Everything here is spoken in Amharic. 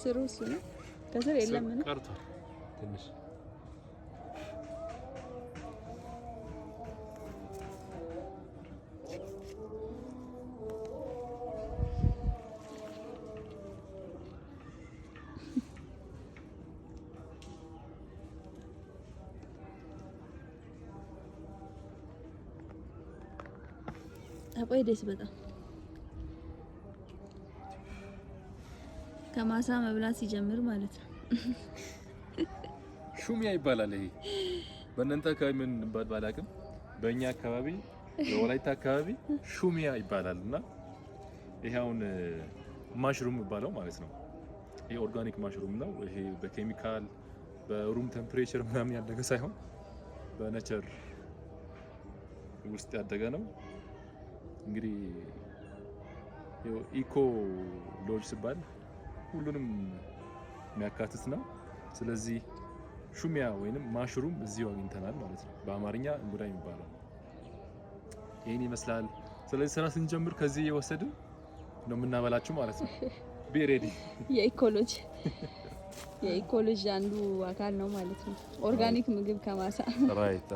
ስሩ እሱ ነው። ከስር የለም ነው። ቀርቷል ትንሽ። አቆይ ደስ በጣም ከማሳ መብላት ሲጀምር ማለት ነው። ሹሚያ ይባላል ይሄ። በእናንተ አካባቢ ምን ይባል ባላቅም፣ በእኛ አካባቢ በወላይታ አካባቢ ሹሚያ ይባላል። እና ይሄ አሁን mushroom የሚባለው ማለት ነው። ይሄ organic mushroom ነው። ይሄ በኬሚካል በ room temperature ምናምን ያደገ ሳይሆን በ nature ውስጥ ያደገ ነው። እንግዲህ eco lodge ሲባል ሁሉንም የሚያካትት ነው። ስለዚህ ሹሚያ ወይንም mushroom እዚሁ አግኝተናል ማለት ነው። በአማርኛ እንጉዳይ የሚባለው ይህን ይመስላል። ስለዚህ ስራ ስንጀምር ከዚህ እየወሰድን ነው የምናበላችሁ ማለት ነው። Be ready። የ eco lodge አንዱ አካል ነው ማለት ነው። Organic ምግብ ከማሳ። Right.